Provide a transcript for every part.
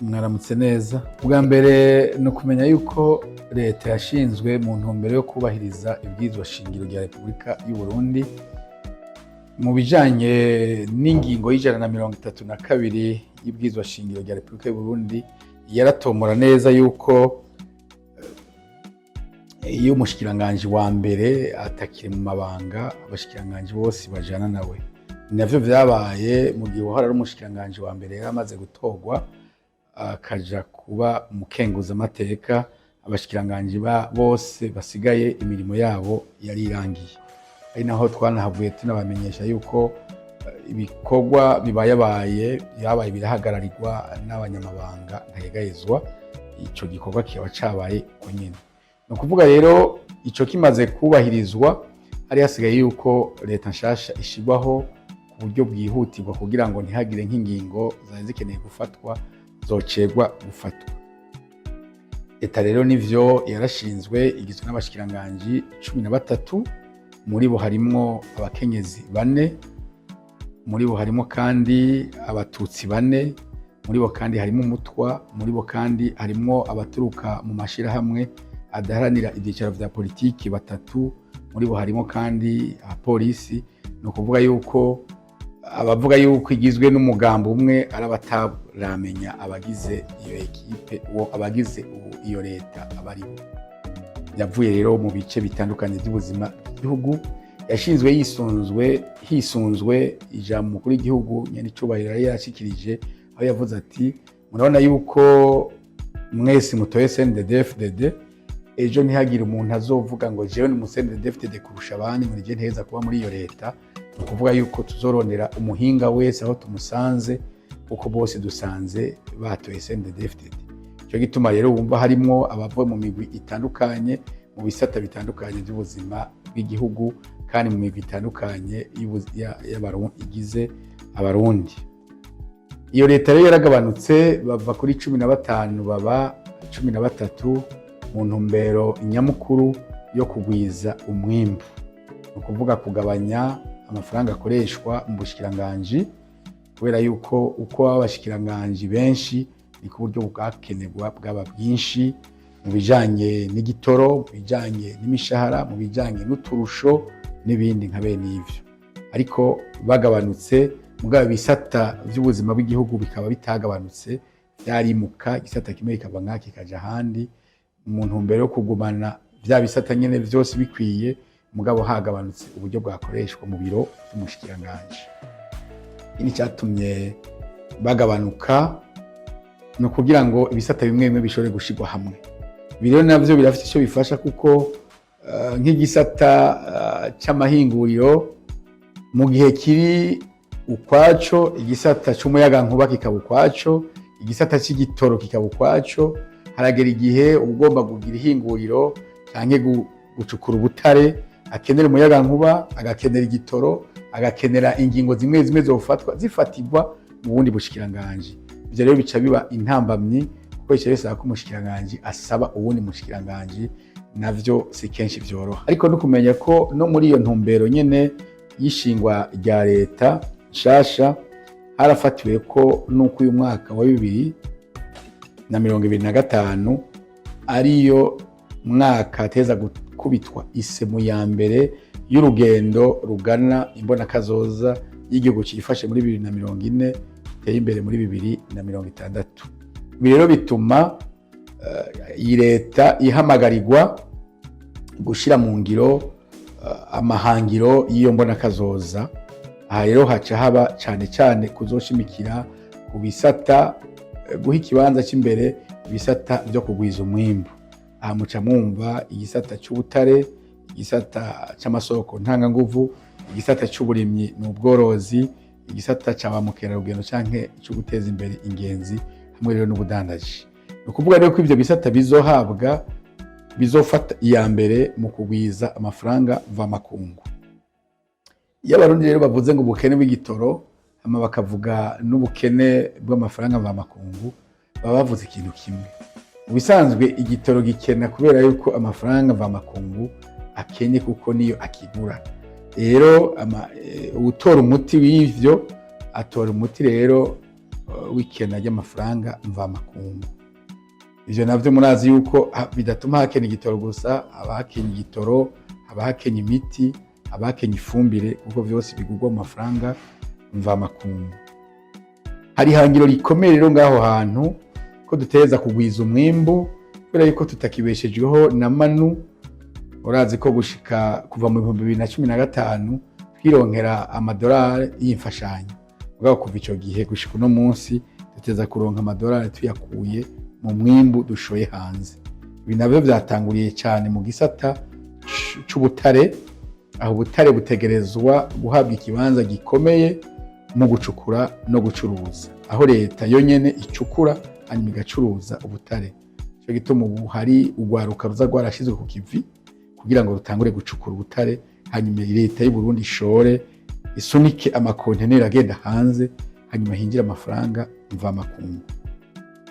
Mwaramutse neza. Ubwa mbere ni ukumenya yuko leta yashinzwe mu ntumbero yo kubahiriza ibwirizwa shingiro rya Repubulika y'u Burundi mu bijanye n'ingingo y'132 y'ibwirizwa shingiro rya Repubulika y'u Burundi. Yaratomora neza yuko iyo umushikiranganji wa mbere atakiri mu mabanga, abashikiranganji bose bajana nawe. Ni navyo vyabaye mu gihe uwahora ari umushikiranganji wa mbere yari amaze gutorwa akaja kuba umukenguzamateka. Abashikiranganji bose basigaye imirimo yabo yari irangiye. Ari naho twanahavuye tunabamenyesha yuko ibikorwa bibayabaye byabaye birahagararirwa n'abanyamabanga ntayegayezwa. Ico gikorwa kikaba cabaye uko nyene. Ni ukuvuga rero, ico kimaze kubahirizwa, hari hasigaye yuko leta nshasha ishirwaho ku buryo bwihutirwa, kugira ngo ntihagire nk'ingingo zari zikeneye gufatwa zocerwa gufatwa. Leta rero nivyo yarashinzwe, igizwe n'abashikiranganji 13. Muri bo harimwo abakenyezi bane, muri bo harimo kandi Abatutsi bane, muri bo kandi harimo Umutwa, muri bo kandi harimwo abaturuka mu mashirahamwe adaharanira ivyicaro vya politiki batatu, muri bo harimo kandi abapolisi. Ni ukuvuga yuko abavuga yuko igizwe n'umugambi umwe ari abataramenya abagize iyo équipe, uwo abagize iyo leta abaribo. Yavuye rero mu bice bitandukanye by'ubuzima bw'igihugu. Yashinzwe hisunzwe ijambo umukuru w'igihugu nyenicubahiro yari yarashikirije, aho yavuze ati: "Murabona yuko mwese mutoye CNDD-FDD. Ejo ntihagire umuntu azovuga ngo jewe ni umu CNDD-FDD kurusha abandi, ngo nije nteza kuba muri iyo leta. Ni ukuvuga yuko tuzorondera umuhinga wese aho tumusanze, kuko bose dusanze batoye CNDD-FDD." Icyo gituma rero wumva harimwo abava mu migwi itandukanye, mu bisata bitandukanye by'ubuzima bw'igihugu, kandi mu migwi itandukanye igize Abarundi. Iyo leta rero yaragabanutse, bava kuri 15 baba 13, mu ntumbero nyamukuru yo kugwiza umwimbu, ni ukuvuga kugabanya amafaranga akoreshwa mu bushikiranganji, kubera yuko uko baba abashikiranganji benshi niko uburyo bwakenerwa bwaba bwinshi mu bijanye n'igitoro, mu bijanye n'imishahara, mu bijanye n'uturusho n'ibindi nka bene ivyo. Ariko bagabanutse, mugabo ibisata vy'ubuzima bw'igihugu bikaba bitagabanutse, vyarimuka, igisata kimwe kikava ngaha kikaja ahandi, mu ntumbero yo kugumana vya bisata nyene vyose bikwiye, mugabo hagabanutse uburyo bwakoreshwa mu biro vy'umushikiranganji. Ikindi cyatumye bagabanuka ni ukugira ngo ibisata bimwe bimwe bishobore gushirwa hamwe. Ibi rero navyo birafite icyo bifasha, kuko nk'igisata c'amahinguriro mu gihe kiri ukwaco, igisata c'umuyagankuba kikaba ukwaco, igisata c'igitoro kikaba ukwaco, haragera igihe ugomba kugira ihinguriro canke gucukura ubutare akenera umuyagankuba, agakenera igitoro, agakenera ingingo zimwe zimwe zofatwa zifatirwa mu bundi bushikiranganji. Ivyo rero bica biba intambamyi, kuko bica bisaba ko umushikiranganji asaba uwundi mushikiranganji, navyo si kenshi vyoroha. Ariko no kumenya ko no muri iyo ntumbero nyene y'ishingwa rya leta nshasha, harafatiwe ko nuko uyu mwaka wa 2025 ariyo mwaka ateza gukubitwa isemu ya mbere y'urugendo rugana imbonakazoza y'igihugu cifashe muri 2040, giteye imbere muri 2060. Ibi rero bituma iyi leta ihamagarirwa gushira mu ngiro amahangiro y'iyo mbonakazoza. Aha rero haca haba cane cane kuzoshimikira ku bisata, guha ikibanza cy'imbere ibisata byo kugwiza umwimbu. Aha muca mwumva igisata c'ubutare, igisata c'amasoko ntanganguvu, igisata c'uburimyi n'ubworozi, igisata ca ba mukerarugendo canke co guteza imbere ingenzi, hamwe rero n'ubudandaji. Ni ukuvuga rero ko ivyo bisata bizohabwa, bizofata iya mbere mu kugwiza amafaranga mvamakungu. Iyo Abarundi rero bavuze ngo ubukene bw'igitoro, hama bakavuga n'ubukene bw'amafaranga mvamakungu, baba bavuze ikintu kimwe. Mu bisanzwe igitoro gikena kubera yuko amafaranga mvamakungu akenye, kuko niyo akigura. Rero uwutora umuti w'ivyo atora umuti rero. w'ikena ry'amafaranga mvamakungu. Ivyo navyo murazi yuko bidatuma hakena igitoro gusa, haba hakenya igitoro, haba hakenya imiti, haba hakenya ifumbire, kuko vyose bigurwa mu mafaranga mvamakungu. Hari ihangiro rikomeye rero ngaho hantu ko duteza kugwiza umwimbu, kubera yuko tutakibeshejweho na manu. Urazi ko gushika kuva mu 2015 twironkera amadolari y'imfashanyo, mugabo kuva ico gihe gushika uno munsi duteza kuronka amadolari tuyakuye mu mwimbu dushoye hanze. Ibi navyo vyatanguriye cyane mu gisata c'ubutare, aho ubutare butegerezwa guhabwa ikibanza gikomeye mu gucukura no gucuruza, aho leta yonyene icukura hanyuma igacuruza ubutare. Ico gituma ubu hari urwaruka ruza rwarashizwe ku kivi kugira ngo rutangure gucukura ubutare, hanyuma leta y'u Burundi ishore, isunike amakonteneri agenda hanze, hanyuma hinjire amafaranga mvamakungu.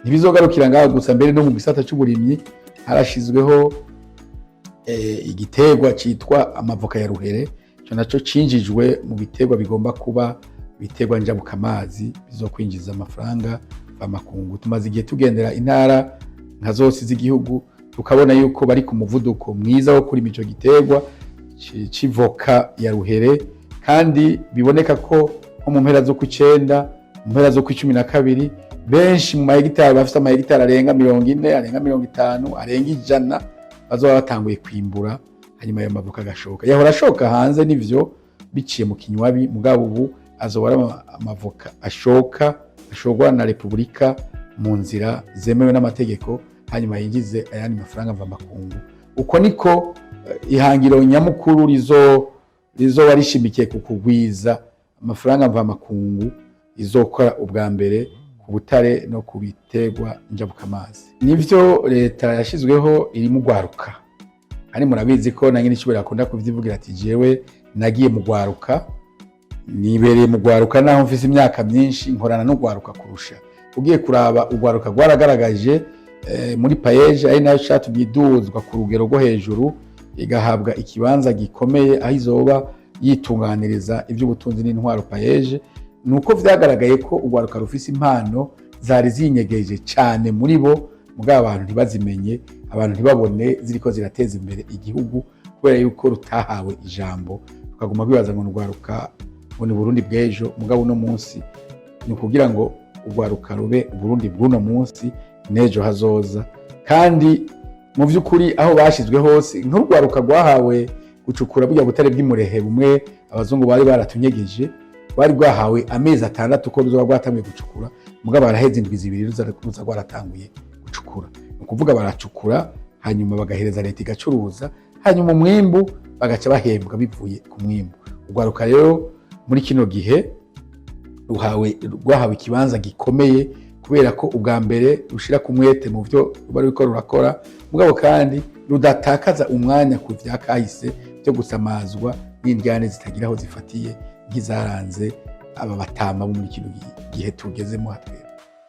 Ntibizogarukira ngaho gusa, mbere no mu gisata c'uburimyi harashizweho igiterwa citwa amavoka ya ruhere. Ico naco cinjijwe mu biterwa bigomba kuba ibiterwa njabukamazi bizokwinjiza amafaranga mvamakungu. Tumaze igihe tugendera intara nka zose z'igihugu, tukabona yuko bari ku muvuduko mwiza wo kurima ico giterwa c'ivoka ya ruhere, kandi biboneka ko nko mu mpera z'ukwicenda, mu mpera z'ukwa 12, benshi mu mahegitari bafise amahegitari arenga 40, arenga 50, arenga 100, bazoba batanguye kwimbura, hanyuma ayo mavoka agashoka. Yahora ashoka hanze nivyo biciye mu kinywabi, mugabo ubu azoba ari amavoka ashoka, ashorwa na repubulika mu nzira zemewe n'amategeko, hanyuma yinjize ayandi mafaranga mvamakungu. Uko niko ihangiro nyamukuru rizoba rishimikiye ku kugwiza amafaranga mvamakungu, izokora ubwa mbere ku butare no ku biterwa njabukamazi. Nivyo, leta yashizweho irimo ugwaruka, kandi murabizi ko na nyine icubahiro akunda kuvyivugira ati: "Jewe nagiye mu gwaruka, nibereye mu gwaruka, naho mfise imyaka myinshi nkorana n'ugwaruka kurusha." Ugiye kuraba, ugwaruka rwaragaragaje muri PAEEJ, ari nayo catumye iduzwa ku rugero rwo hejuru, igahabwa ikibanza gikomeye aho izoba yitunganiriza iby'ubutunzi n'intwaro. PAEEJ ni uko vyagaragaye ko urwaruka rufise impano zari zinyegeje cyane muri bo, mugabo abantu ntibazimenye, abantu ntibabone ziriko zirateza imbere igihugu, kubera yuko rutahawe ijambo, tukaguma kwibaza ngo urwaruka ngo ni Burundi bw'ejo. Mugabo uno munsi ni ukugira ngo urwaruka rube Uburundi bw'uno munsi n'ejo hazoza. Kandi mu by'ukuri aho bashyizwe hose, nk'urwaruka rwahawe gucukura burya butare bw'imurehe bumwe abazungu bari baratunyegeje, rwari rwahawe amezi 6 ko ruzoba rwatanguye gucukura, mugabo baraheze indwi 2 ruza rwaratanguye gucukura. Ni ukuvuga baracukura, hanyuma bagahereza leta igacuruza, hanyuma umwimbu bagaca bahembwa bivuye ku mwimbu. Urwaruka rero muri kino gihe rwahawe ikibanza gikomeye, kubera ko ubwa mbere rushira ku mwete mu byo ruba ruriko rurakora, mugabo kandi rudatakaza umwanya ku vya kahise byo gusamazwa n'indyane zitagira aho zifatiye nk'izaranze aba batama bo muri kino gihe tugezemo hatwebwe.